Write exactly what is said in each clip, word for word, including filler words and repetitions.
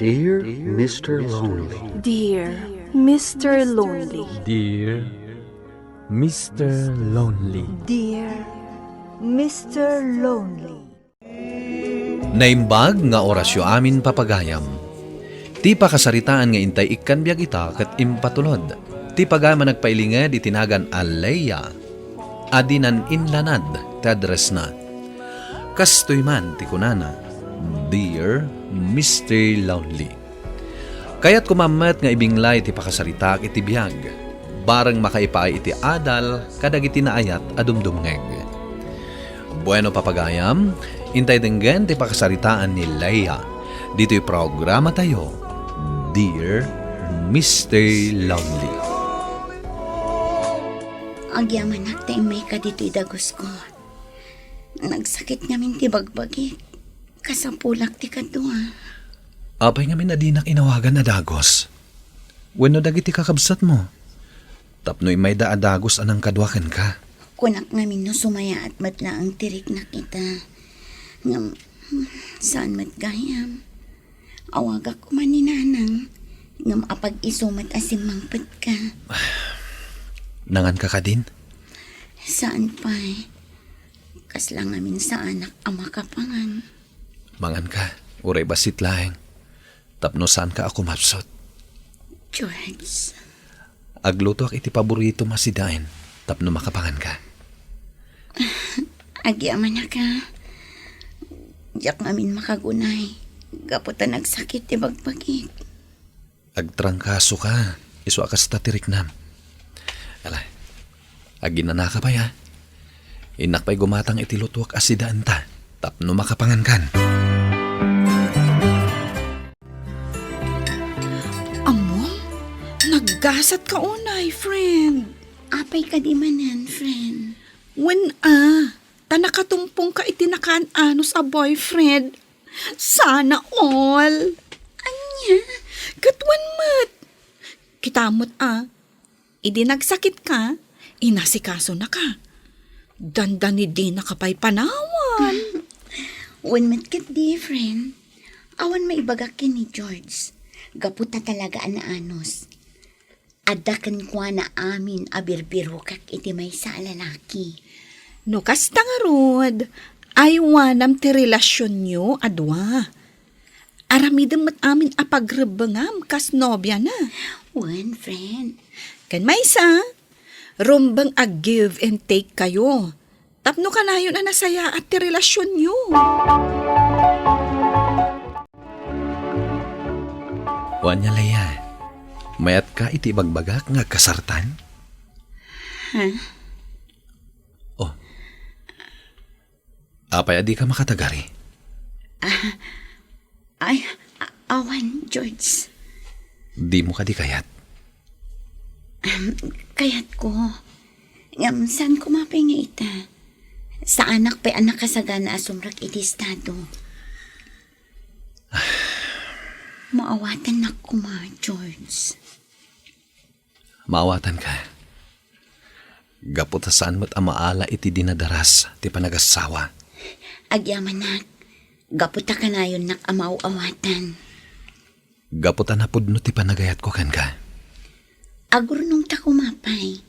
Dear Mister Lonely. Dear Mister Lonely. Dear Mister Lonely. Dear Mister Lonely. Naimbag nga orasyo amin, papagayam. Ti pakasaritaan nga intay ikkan biag ita ket impatulod. Ti pagayam a nagpailinged iti nagan a Leia, a dinan inlanad ti addressna. Kastoy man ti kunana, "Dear Mister Lonely." Kayatko man met nga ibinglay ti pakasaritaak iti biag, bareng makaipaay iti adal kadagiti naayat a dumdumngeg. Bueno, papagayam, intay denggen ti pakasaritaan ni Leia ditoy programatayo, Dear Mister Lonely. Agyamanak ta immayka ditoy dagusko. Nagsakit ngamin ti bagbagik. Kasapulak ti kadua. Apay ngamin a dinak inawagan a dagus? Wenno dagiti kakabsatmo? Tapno immayda a dagus a nangkadua kenka. Kunak ngamin no sumayaat met laeng ti riknak ita. Ngem, saan met gayam. Awagak koma ni Nanang, ngem apag-isu met a simmangpetka. Nanganka kadin? Saan pay. Kasla ngamin saanak a makapangan. Manganka, uray bassit laeng, tapno saanka a kumapsut. George. Aglutoak iti paboritom a sidaen tapno makapanganka. Agyamanak a. Diak ngamin makagunay gapu ta nagsakit ti bagbagik. Agtrangkasoka, isu a kasta ti riknam. Ala, aginanaka pay, a. Innak pay gumatang iti lutuak a sidaenta tapno makapangankan. Ammom, naggasatka unay, friend. Apay kadi manen, friend? Wen a, ta nakatumpongka iti nakaan-anos a boyfriend. Sana all. Ania? Ket wen met. Kita met a, idi nagsakitka, inasikasonaka. Dandani dinaka pay panawan. Wen met ketdi, friend. Awan maibagak ken ni George. Gapu ta talaga a naanus. Adda kenkuana amin a birbirokak iti maysa a lalaki. No kasta ngarud, aywanam ti relasionyo a dua. Aramidem met amin a pagrebbengam kas nobiana. Wen, friend. Ken maysa, rumbeng a give and take kayo. Tapno kanayon a nasayaat ti relasionyo. O ania, Leia, mayatka iti ibagbagak nga agkasartan? Ha? Oh. Apay a dika makatagari? Ah, ay, a-, awan, George. Dimo kadi kayat? Ahem, kayatko. Ngem saan koma pay nga ita? Saanak pay a nakasagana a sumrek iti estado. Maawatannak koma, George. Maawatanka. Gapu ta saan met a maala iti dinadaras ti panagassawa. Agyamanak, gapu ta kanayonnak a maaw-awatan. Gapu ta napudno ti panagayatko kenka. Agurnongta koma pay,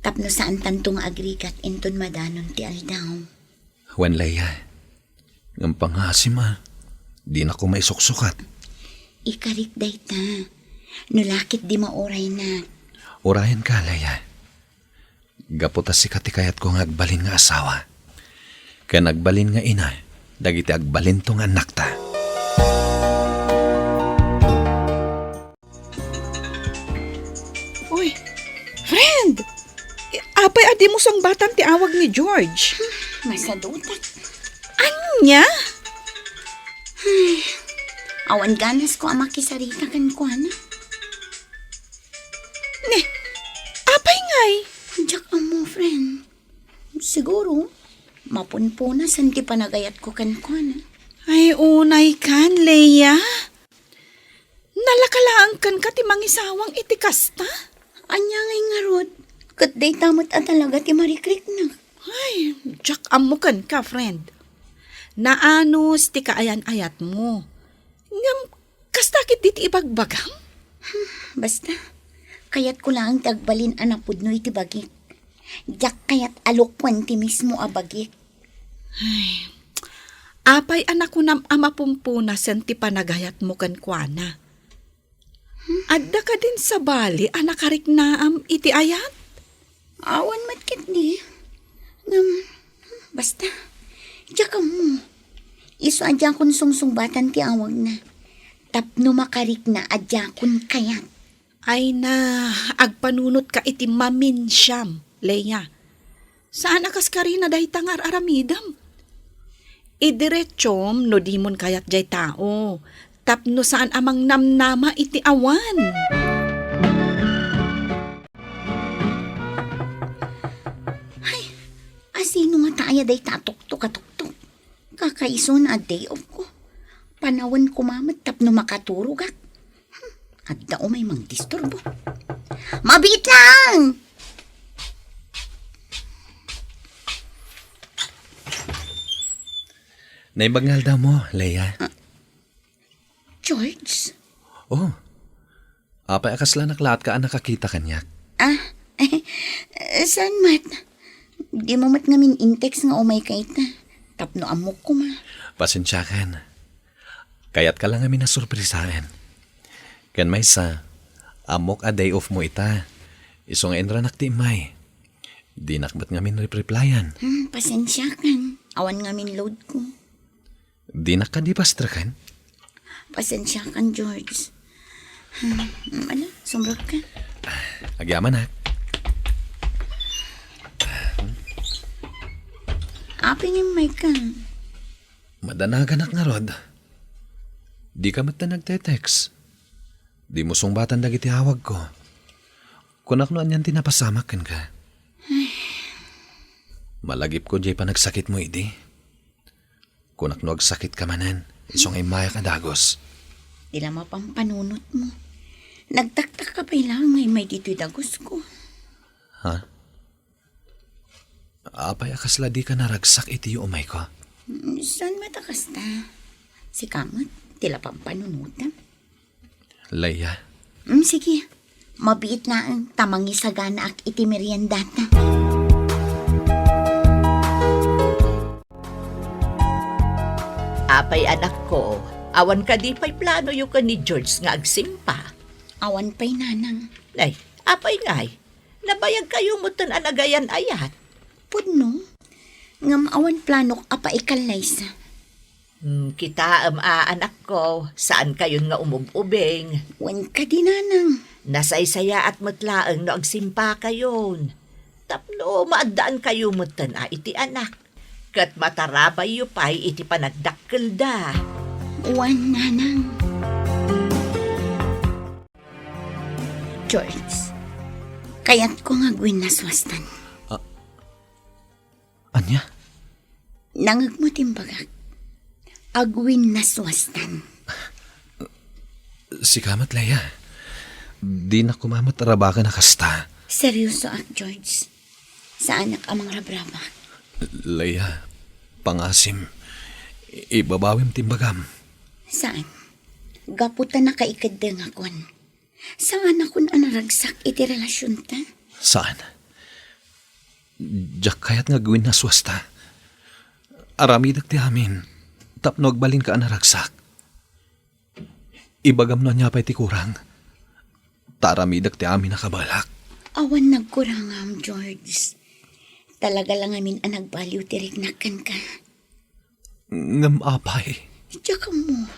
tapno saantanto nga agrigat inton madanon ti aldaw. Wen, Leia, ngem pangasim a, dinak koma isuksukat. Ikarik dayta, no la ketdi mauraynak. Urayenka, Leia. Gapu ta sika ti kayatko nga agbalin nga asawa. Ken agbalin nga ina dagiti agbalinto nga annakta. Uy, friend! I-, apay a dimo sungbatan ti awag ni George? Masadutak. Ania? Ay, awan ganasko a makisarita kenkuana. Ne, apay ngay? Diak ammo, friend. Siguro, mapunpunasan ti panagayatko kenkuana. Ay, unay kan, Leia. Nalaka laeng kenka ti mangisawang iti kasta? Ania ngay ngarud, ket dayta met a talaga ti marikriknak. Ay, diak ammo kenka, friend. Naanus ti kaayan-ayatmo. Ngem, kas Basta ket di ti ibagbagam? Basta, kayatko laeng ti agbalin a napudno iti bagik. Diak kayat a lukuen ti mismo a bagik. Ay, apay a nakunam a mapumpunasen ti panagayatmo kenkuana? Adda kadin sabali a nakariknaam iti ayat? Awan met ketdi. Ngem, basta, diak ammo. Isu a diakon sungsungbatan ti awagna. Tapno makarikna a diakon kayat. Ay na, agpanunotka iti maminsiam, Leia. Saan a kas karina dayta nga ar-aramidem. Idiretsum no dimon kayat jay tao, tapno saan a mangnamnama iti awan. Ay, asino ngata aya dayta a tuktok a tuktok? Kakaisuna a day off ko. Panawen koma met tapno makaturogak. Hmm, adda umay mangdisturbo. Mabiit lang! Naimbag nga aldawmo, Leia. Ah, George? Oh, apay a kasla naklaatka a nakakita kaniak? Ah, saan met? Dimo met ngamin in-text nga umayka ita. Tapno ammok koma. Pasensiakan. Kayatka la ngamin a sorpresaen. Ken maysa, ammok a day off mo ita. Isu nga inranak ti immay. Dinak met ngamin repreplyan. Hmm, pasensiakan. Awan ngamin load ko. Dinak kadi pastreken? Pasensiakan, George. Hmm, ala, sumrek ka. Agyamanak. Apay nga immayka? Madanaganak ngarud. Dika met ta nagte-text. Dimo sungbatan dagiti awagko. Kunak no anian ti napasamak kenka. Malagipko diay panagsakitmo idi. Kunak no agsakitka manen, isu nga immayak a dagus. Di la mapampanunotmo. Nagtaktakka pay laeng nga immay ditoy dagusko. Ha? Apay a kasla dika naragsak iti umayko? Mm, saan met a kasta? Sika met, ti la pampanunotam. Leia. Mm, sige. Mabiit laeng ta mangisaganaak iti meriendata. Apay, anakko, awan kadi pay planoyo ken ni George nga agsimpa? Awan pay, nanang. Nay, apay ngay? Nabayagkayo metten a nagayan-ayat? Pudno. Ngem awan planok a paikallaysa. Hmm, kitaem a, anakko, saankayon nga umub-ubing. Wen kadi, nanang. Nasaysayaat met laeng no agsimpakayon. Tapno maaddaankayo metten a iti anak. Ket matarabayyo pay iti panagdakkelda. Wen, nanang. George, kayatko nga agwinnaswastan. Ah, ania? Nangegmo ti imbagak. Agwinnaswastan. Sika met, Leia. Dinak koma met rabaken a kasta. Seryosoak, George. Saanak a mangrabrabak. Leia, pangasim, ibabawim ti imbagam. Saan? Gapu ta nakaikeddengakon. Saanakon a naragsak iti relasionta? Saan? Diak kayat nga agwinnaswasta. Aramidek ti amin tapno agbalinka a naragsak. Ibagam no ania pay ti kurang. Ta aramidek ti amin a kabalak. Awan nagkurangam, George. Talaga la ngamin a nagbaliw ti riknak kenka. Ngem apay? Diak ammo.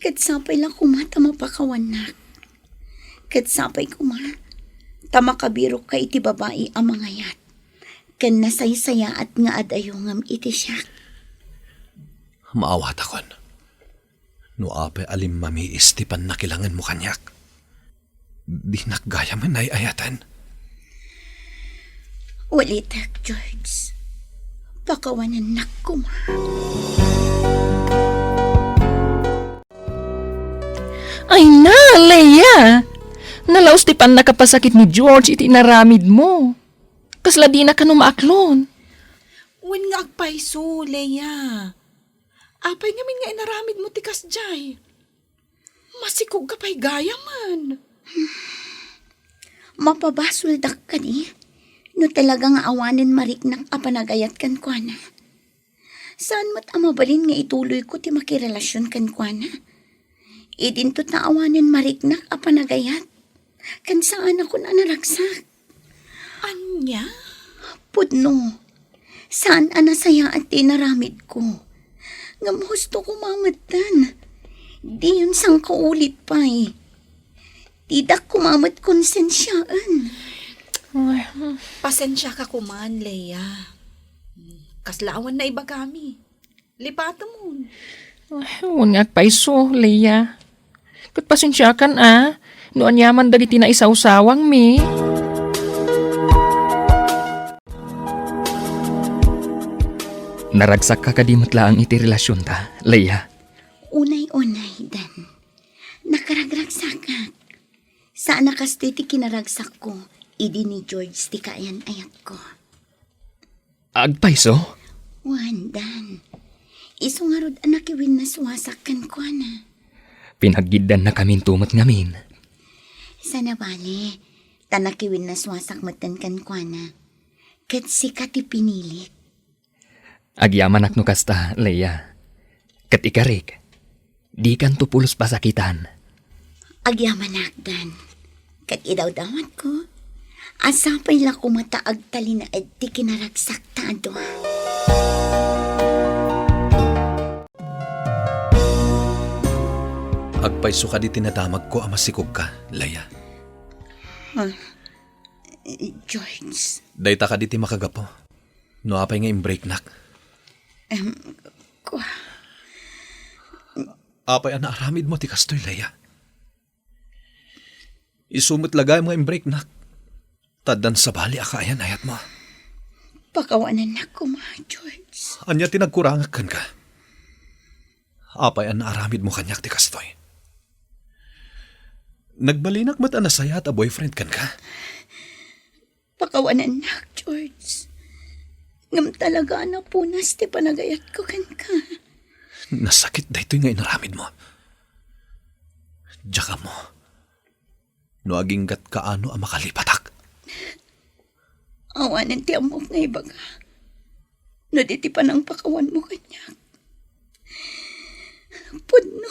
Ket sapay la koma ta mapakawannak. Ket sapay koma ta makabirokka iti babai a mangayat ken nasaysayaat nga ad-ayungem iti siak. Maawatakon. No apay a limmamiis ti pannakilangenmo kaniak, dinak gayam ay-ayaten. Ulitek, George. Pakawanennak koma. Ay na, Leia! Nalaus ti pannakapasakit ni George iti inaramidmo. Kasla dina kano maaklon. Wen nga agpayso, Leia. Apay ngamin nga inaramidmo ti kasdiay? Masikog ka pay gayamen. Mapabasoldak kadi no talaga nga awanen mariknak a panagayat kenkuana. Saan met a mabalin nga ituloyko ti makirelasion kenkuana. Idinto ta awanen mariknak a panagayat, ken saanakon a naragsak. Ania? Pudno, saan a nasayaat ti inaramidko. Ngem husto koma metten. Diyon sangkaulit pay. Didak koma met konsensiaen. Ay, hmm. Pasensiaka koman, Leia. Kasla awan naibagami. Lipatemon. Ay, wen nga agpayso, Leia. Ket pasensiakan a, no aniaman dagiti naisawsawangmi. Naragsakka kadi met laeng iti relasionta, Leia? Unay-unay, Dan. Nakaragragsakak. Saan a kastoy ti kinaragsakko idi ni George ti kaayan-ayatko. Agpayso? Wen, Dan. Isu ngarud a nakiwinnaswasak kenkuana. Pinaggiddaannakaminto met ngamin. Saan a bale, ta nakiwinnaswasak metten kenkuana. Ket sika ti pinilik. Agyamanak no kasta, Leia. Ket ikarik, dikanto pulos pasakitan. Agyamanak, Dan. Ket idawdawatko a sapay la koma ta agtalinaed ti kinaragsakta a dua. Agpayso kadi ti nadamagko a masikogka, Leia? Ah, George. Dayta kadi ti makagapu no apay nga imbreaknak? Em, kua- Apay a naaramidmo ti kastoy, Leia? Isu met la gayam nga imbreaknak, ta addan sabali a kaayan-ayatmo. Pakawanennak koma, George. Ania ti nagkurangak kenka? Apay a naaramidmo kaniak ti kastoy? Nagbalinak met a nasayaat a boyfriend kenka? Pakawanennak, George. Ngem talaga a napunas ti panagayatko kenka. Nasakit daytoy nga inaramidmo. Diak ammo no aginggatka ano a makalipatak. Awanen ti ammok nga ibaga no di ti panangpakawanmo kaniak. Pudno,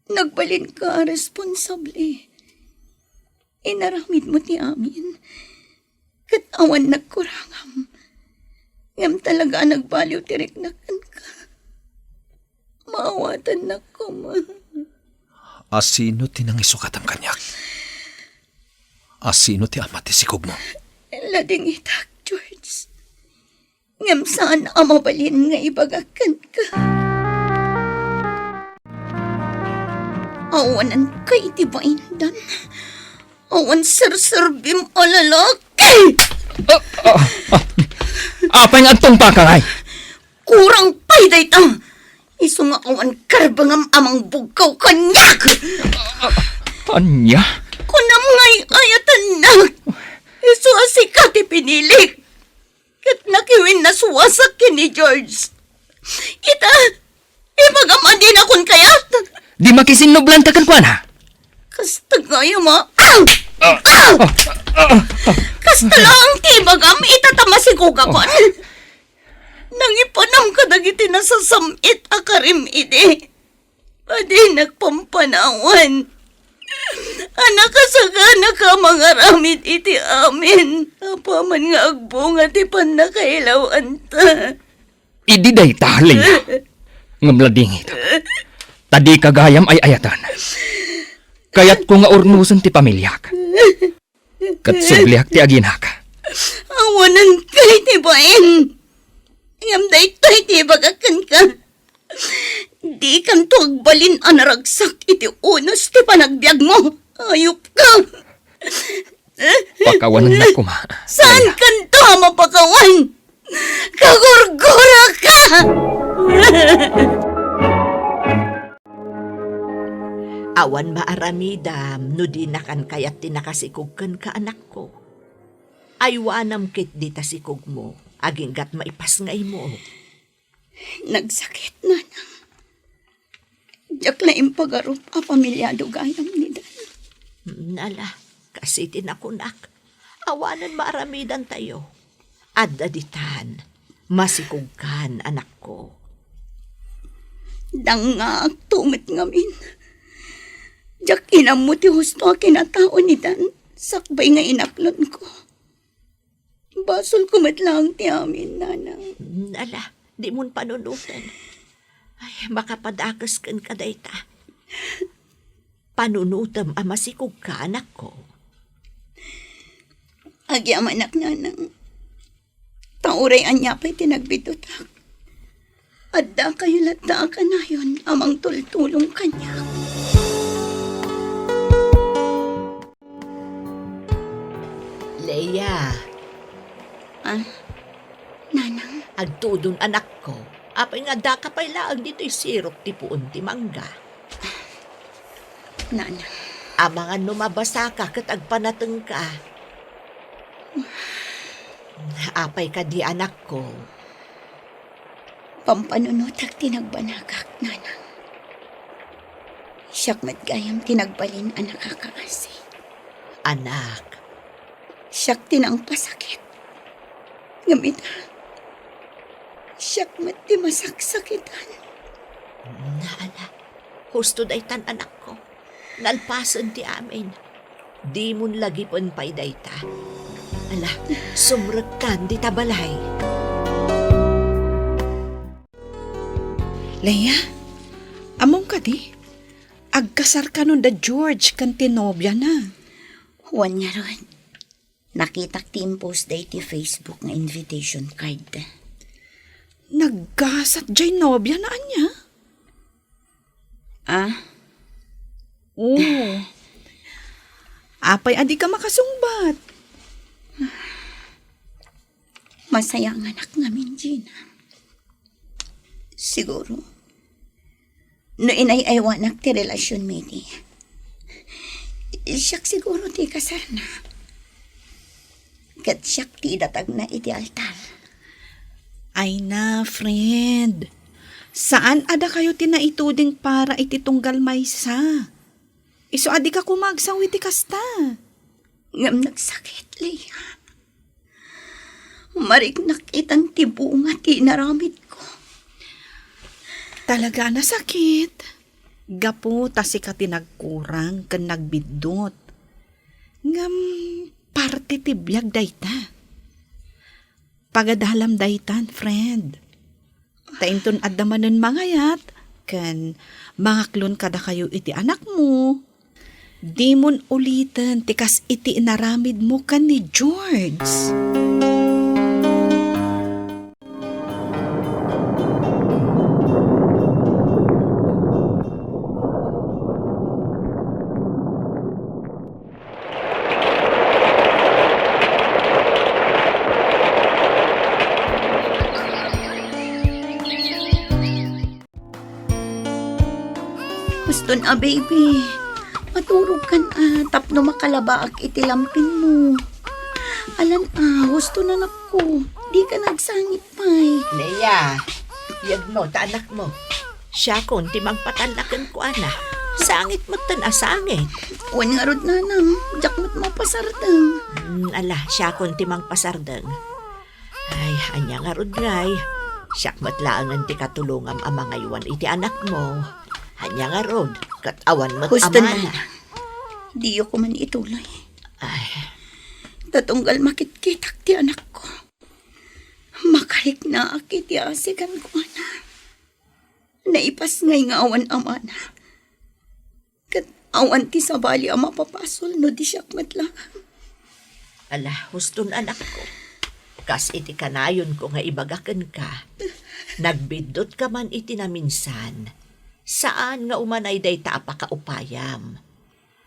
nagbalinka a responsable. Inaramidmo ti amin, ket awan nagkurangam. Ngem talaga a nagbaliw ti riknak kenka. Maawatannak koma. A sino ti nangisukatam kaniak? A sino ti ama ti sikogmo? Ladingitak, George. Ngem saan a mabalin nga ibagak kenka. Awananka iti baindan. Awan serserbim a lalaki! Ah, ah, ah. Apay nga agtungpaka ngay? Kurang pay dayta! Isu nga awan karbengam a mangbugkaw kaniak! Ania? Kunam nga ay-ayatennak! Isu a sika ti pinilik! Ket nakiwinnaswasak ken ni George. Ita, ibagam a dinakon kayat. Di makisinnublanta kenkuana. Kasta gayam a. Ah! Ah! Ah! Ah! Kasta laeng ti ibagam ita ta masikogakon. Nangipanam kadagiti nasasam-it a karim idi. Adinak pampanawan a nakasaganaka a mangaramid iti amin apaman nga agbunga ti pannakailaw-anta. Idi dayta, Leia, ngem ladingit. Ta dika gayam ay-ayaten. Kayatko nga urnosen ti pamiliak. Ket subliak ti aginak. Awananka iti bain. Ngem daytoy ti ibagak kenka. Dikanto agbalin a naragsak iti unos ti panagbiagmo. Ayupka. Pakawanennak koma. Saan kanto a mapakawan? Kagurguraka! Awan maaramidam no dinakan kayat ti nakasikog kenka, anakko. Aywanam ketdi ta sikogmo, aginggat maipasngaymo. Nagsakit, nanang. Diak la impagarup a pamiliado gayam ni Dan. Nala, kas iti nakunak, awanen maaramidantayo. Adda ditan, masikogkan, anakko. Dangngaak met ngamin. Diak inammo ti husto a kinatao ni Dan sakbay nga inaklonko. Basolko met laeng ti amin, nanang. Ala, dimon panunoten. Ay, makapadakes kenka dayta. Panunotem a masikogka, anakko. Agyamanak, nanang. Ta uray ania pay ti nagbiddutak, addakayo latta a kanayon a mangtultulong kaniak. Leia. Ah, nanang? Agtudon, anakko. Apay nga addaka pay laeng ditoy sirok ti puon ti mangga? Nanang. Amangan no mabasaka ket agpanatengka. Apay kadi, anakko? Pampanunotek ti nagbanagak, nanang. Siak met gayam ti nagbalin a nakakaasi. Anak. Siak ti nangpasakit. Ngem ita, siak met ti masaksakitan. Naala, husto daytan, anakko. Nalpasen ti amin. Dimon lagipen pay dayta. Ala, sumrekkan dita balay. Leia, ammom kadi? Agkasar kanon da George ken ti nobiana. Wen ngarud, nakitak ti impost da iti Facebook nga invitation card. Naggasat jay nobiana ania? Ah? Oo. Apay a dika makasungbat? Masayanganak ngamin, Gina. Siguro, no inay-aywanak ti relasionmi idi, siak siguro ti ikasarna. Ket siak ti idatagna iti altar. Ay na, friend. Saan a dakayo ti naituding para iti tunggal maysa. Isu a dika koma agsaw iti kasta. Ngem nagsakit, Leia. Mariknak itan ti bunga ti inaramidko. Talaga a nasakit. Gapu ta sika ti nagkurang ken nagbiddut. Ngem parte ti biag dayta. Pagadalam daytan, friend. Ta inton adda manen mangayat ken mangaklon kadakayo iti anakmo, dimon uliten ti kas iti inaramidmo ken ni George. Huston a, baby. Maturogkan a tapno makalabaak iti lampingmo. Alan a, huston, anakko. Dika nagsangit pay. Leia, yegmo ta anakmo. Siakon ti mangpatalla kenkuana. Sangit metten a sangit. Wen ngarud, nanang, diak met mapasardeng. Hmm, ala, siakon ti mangpasardeng. Ay, ania ngarud ngay? Siak met laengen ti katulongam a mangaywan iti anakmo. Ania ngarud? Ket awan met amana. Husto, nanang. Diyo koman ituloy. Ay. Ta tunggal makitkitak ti anakko, makariknaak iti asi kenkuana. Naipasngay nga awan amana. Ket awan ti sabali a mapapasol no di siak met laeng. Ala, huston, anakko. Kas iti kanayonko nga ibaga kenka, nagbiddut ka man iti naminsan. Saan nga umanay dayta a pakaupayam.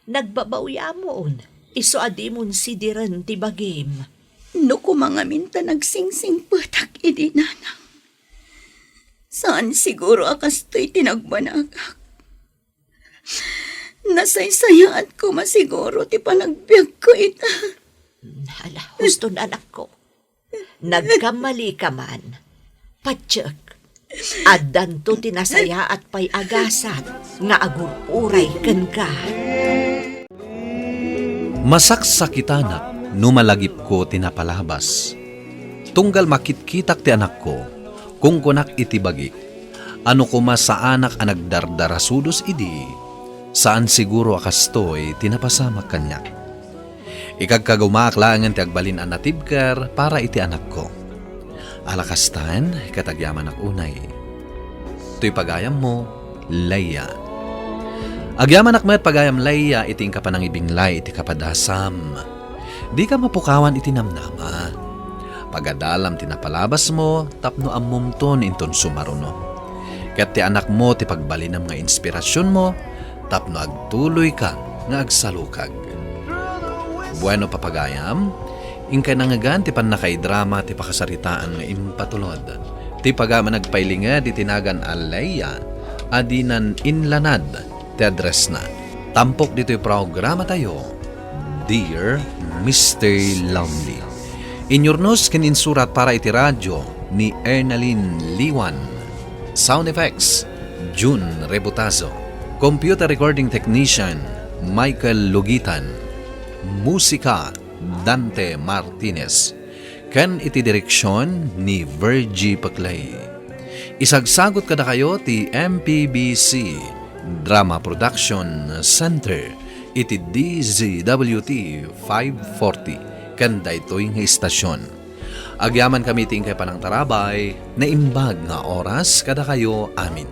Nagbabawyamon, isu a dimon sidiren ti bagim. No koma ngamin ta nagsingsingpetak idi, nanang, saan siguro a kastoy ti nagbanagak. Nasaysayaat koma siguro ti panagbiagko ita. Hala, huston, anakko. Nagkamali ka man. Patiek. Addanto ti nasayaat pay a gasat nga agur-uray kenka. Masaksakitanak no malagipko ti napalabas. Tunggal makitkitak ti anakko, kunkunak iti bagik, a no koma saanak a nagdardarasudos idi, saan siguro a kastoy ti napasamak kaniak. Ikagkagumaak laengen ti agbalin a natibker para iti anakko. Ala kastan, ket agyamanak unay. Toy pagayammo, Leia. Agyamanak met pagayam Leia iti inka panangibinglay iti kapadasam. Dika mapukawan iti namnama. Pagadalam ti napalabasmo tapno ammomton inton sumaruno. Ket ti anakmo ti pagbalinam nga inspirasionmo tapno agtuloyka nga agsalukag. Bueno, papagayam, inkay nangngegan ti pannakaidrama ti pakasaritaan nga impatulod. Ti pagayam a nagpailinged iti nagan a Leia a dinan inlanad ti addressna. Tampok ditoy programatayo, Dear Mister Lonely. Inyurnos ken insurat para iti radio ni Ernalyn Liwan. Sound effects, Jun Rebutazo. Computer recording technician, Michael Lugitan. Musika, Dante Martinez. Ken iti direksion ni Virgie Paclay. Isagsagot kadakayo ti M P B C Drama Production Center iti D Z W T five forty ken daytoy nga istasion. Agyamankami ti inkay panangtarabay, naimbag nga oras kadakayo amin.